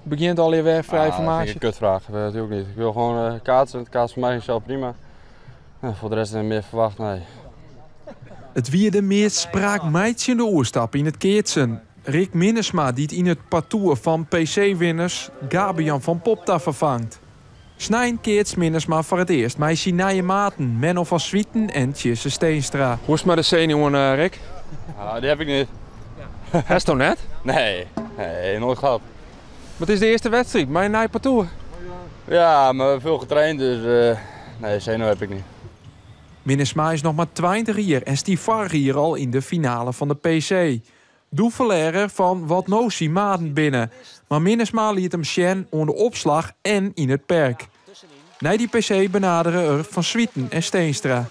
Begjint allegear wer frije Ah, dat vind ik formaasje. een kutvraag. Dat natuurlijk niet. Ik wil gewoon kaatsen. Het kaatsen voor mij is zelf prima. En voor de rest niet meer verwacht, nee. It wie de meast spraakmeitsjende oerstap yn it keatsen. Rick Minnesma dy't yn it partoer fan PC-winners Gabe-Jan van Popta ferfangt. Snein keatst Minnesma foar it earst mei syn nije maten Menno van Zwieten en Tjisse Steenstra. Hoe is it mei de senuwen, Rick? Ah, die heb ik niet. Hasto net? Nee, nee, nooit gehad. Maar it is de earste wedstriid mei in nij partoer. Ja, maar veel getraind, dus nee, zenuwen heb ik niet. Minnesma is noch mar 20 jier en stie foarich jier al yn de finale fan de PC. Doe ferlear er fan wat no syn maten binne. Mar Minnesma liet him sjen oan de opslach en yn it perk. Nei dy PC benadere er Van Zwieten en Steenstra.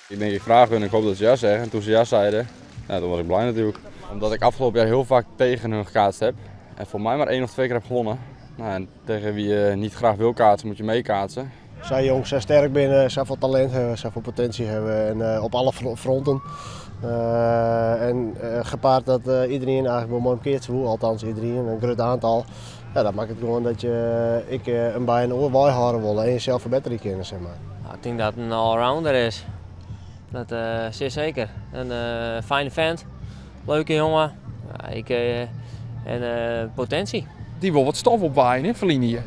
Ik denk, ik vraag hun, ik hoop dat ze ja zeggen. En toen ze ja zeiden, nou, toen was ik blij natuurlijk. Omdat ik afgelopen jaar heel vaak tegen hun gekaatst heb. En voor mij maar 1 of 2 keer heb gewonnen. Nou, en tegen wie je niet graag wil kaatsen, moet je meekaatsen. Zij jongens zijn sterk binnen, zoveel talent hebben, zoveel potentie hebben en op alle fronten. En gepaard dat iedereen eigenlijk wel mooi keert hoe, althans iedereen, een groot aantal. Ja, dat maakt het gewoon dat je ik een bij een oor wij houden wil en jezelf verbeteren kunnen. Nou, ik denk dat het een allrounder is. Dat zeer zeker. Een fijne vent, leuke jongen. Ja, ik en potentie. Die wil wat stof opwaaien, hè, ferline jier.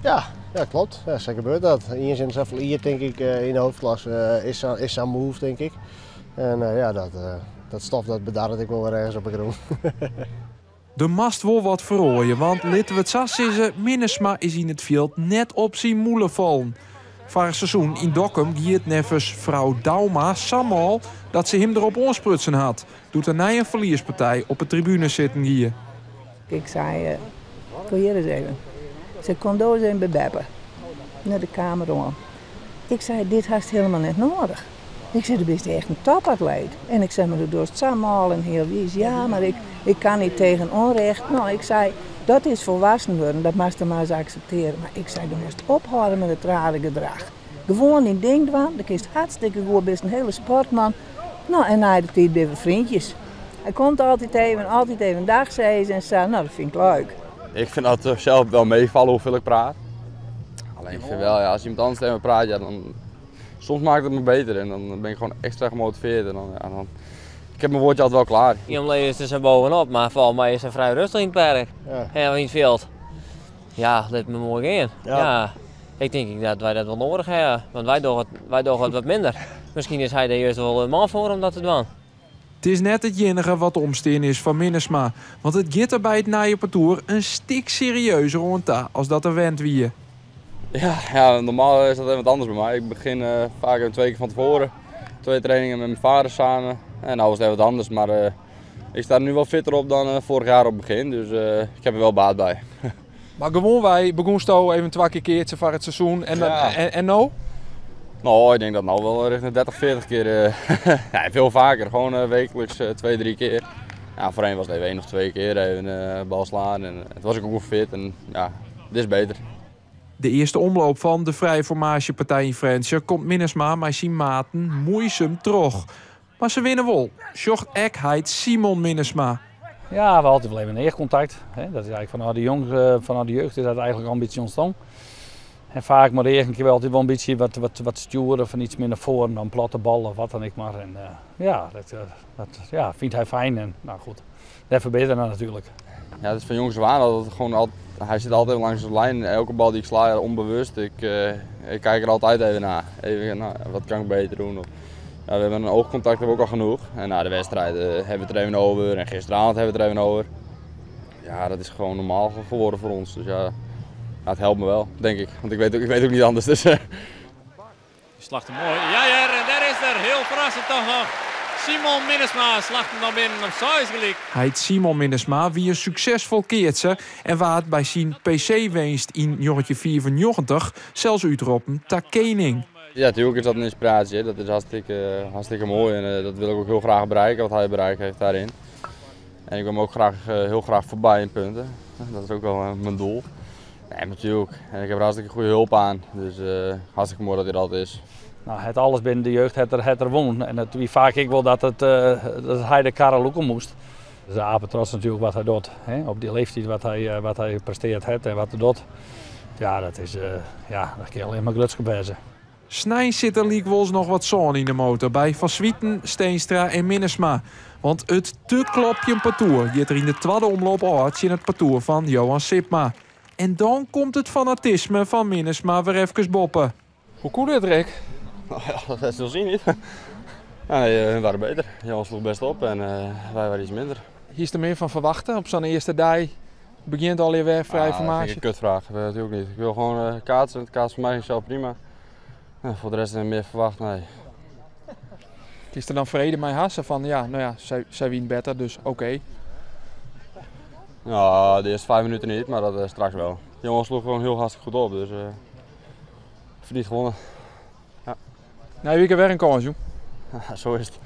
Ja, ja, klopt. Ja, zo gebeurt dat. Eens in zoveel jaar, denk ik, in de hoofdklasse is zo'n move, denk ik. En ja, dat stof dat bedarret ik wel weer ergens op de grond. De mast wil wat verrooien, want litten we het zo zeggen, Minnesma is in het veld net op zijn moele vallen. Vorig seizoen in Dokkum gie it neffens frou Douma samal dat ze him derop oansprutsen hat. Doe't er nei in ferliespartij op de tribune sitten gie. Ik sei, kom hier eens even. Ze kon door eens even bebeppen. Naar de kamer om. Ik zei, dit hast helemaal niet nodig. Ik zei, du bist echt een topatleet. En ik zei, maar du dochst samal en heel wies. Ja, maar ik kan niet tegen onrecht. Nou, ik zei, dat is volwassen worden, dat mag je maar eens accepteren. Maar ik zei, du moest ophouden met het rare gedrag. Gewoon in ding dwaan, dat is hartstikke goed, bist een hele sportman. Nou, en na de tijd ben we vriendjes. Hij komt altijd even dag zeggen en zo. Nou, dat vind ik leuk. Ik vind dat zelf wel meevallen hoeveel ik praat. Alleen ik vind wel, ja, als iemand anders tegen me praat, ja, dan soms maakt het me beter en dan ben ik gewoon extra gemotiveerd. En dan, ja, dan, ik heb mijn woordje altijd wel klaar. Iemand leest er zo bovenop, maar volgens mij is hij vrij rustig in het perk. En in het veld. Ja, let me mooi in. Ja. Ik denk dat wij dat wel nodig hebben, want wij doen het wat minder. Misschien is hij de eerste wel een man voor om dat te doen. Het is net het jinnige wat de omsteen is van Minnesma. Want het gaat er bij het nije partoer een stik serieuzer rond als dat er wend wie. Ja, ja, normaal is dat even wat anders bij mij. Ik begin vaak even 2 keer van tevoren. 2 trainingen met mijn vader samen. En nou was het even wat anders, maar ik sta er nu wel fitter op dan vorig jaar op het begin. Dus ik heb er wel baat bij. Maar gewoon wij begonnen zo even 2 keer keertje voor het seizoen en dan, en nou? Nou, ik denk dat nou wel richting 30, 40 keer ja, veel vaker. Gewoon wekelijks 2, 3 keer. Ja, voorheen was het even 1 of 2 keer even bal slaan en het was ik ook wel fit en ja, dit is beter. De eerste omloop van de vrije formaasjepartij in Frjentsjer komt Minnesma met zijn maten moeizaam terug. Maar ze winnen wel. Sjocht Ekheid Simon Minnesma. Ja, we hadden wel even een eercontact. Hè. Dat is eigenlijk vanuit de jong vanuit de jeugd is dat eigenlijk al een beetje ontstaan. En vaak maar de eerste keer wel altijd wel een beetje wat sturen van iets meer naar voren dan platte bal of wat dan ik maar. En ja, dat dat, ja, vindt hij fijn en nou goed, dat verbetert dan natuurlijk. Ja, dat is van jongs af aan dat het gewoon al, hij zit altijd langs de lijn. Elke bal die ik sla, ja, onbewust, ik kijk er altijd even naar. Even, nou, wat kan ik beter doen? Of, ja, we hebben een oogcontact hebben we ook al genoeg. En na de wedstrijd hebben we het er even over en gisteravond hebben we het er even over. Ja, dat is gewoon normaal geworden voor ons. Dus ja, ja, het helpt me wel, denk ik. Want ik weet ook niet anders. Dus. Die slacht hem mooi. Ja, ja, en daar is er. Heel verrassend toch nog. Simon Minnesma slacht hem dan binnen op 6 gelijk. Hij heet Simon Minnesma, wie een succesvol keertje en waard bij zijn P C-winst in 1994 zelfs uitroepen ta koning. Ja, natuurlijk is dat een inspiratie. Hè. Dat is hartstikke mooi en dat wil ik ook heel graag bereiken, wat hij bereikt heeft daarin. En ik wil hem ook heel graag voorbij in punten. Dat is ook wel mijn doel. Nee, natuurlijk. En ik heb er hartstikke goede hulp aan. Dus hartstikke mooi dat hij dat is. Nou, het alles binnen de jeugd, het er won. En het, wie vaak ik wil dat hij de karre loeken moest. Dat is apetrots natuurlijk wat hij doet. Hè? Op die leeftijd wat hij presteert heeft en wat hij doet. Ja, dat is, ja, dat kun je alleen maar grutsk op wezen. Snein zit er lykwols noch wat sân yn de motor by Van Zwieten, Steenstra en Minnesma. Want it te klopjen partoer giet der yn de twadde omloop ôf tsjin it partoer fan Johan Sipma. En dan komt it fanatisme fan Minnesma wer efkes boppe. Hoe koe dit, Rick? Nou ja, dat is wel zien niet. Nee, hun waren beter. Johan sloeg best op en wij waren iets minder. Hier is er meer van verwachten op zo'n eerste dag. Begint alweer weer vrij Ah, dat vind ik een kutvraag. Dat natuurlijk niet. Ik wil gewoon kaatsen. Het kaatsen voor mij is zelf prima. Ja, voor de rest meer verwacht, nee. Is er dan vrede met Hassen van, ja, nou ja, zij wint beter, dus oké. Okay. Ja, de eerste 5 minuten niet, maar dat straks wel. Johan sloeg gewoon heel hartstikke goed op, dus verdiend gewonnen. Ja. Nou, wie kan weer een kans, joh. Zo is het.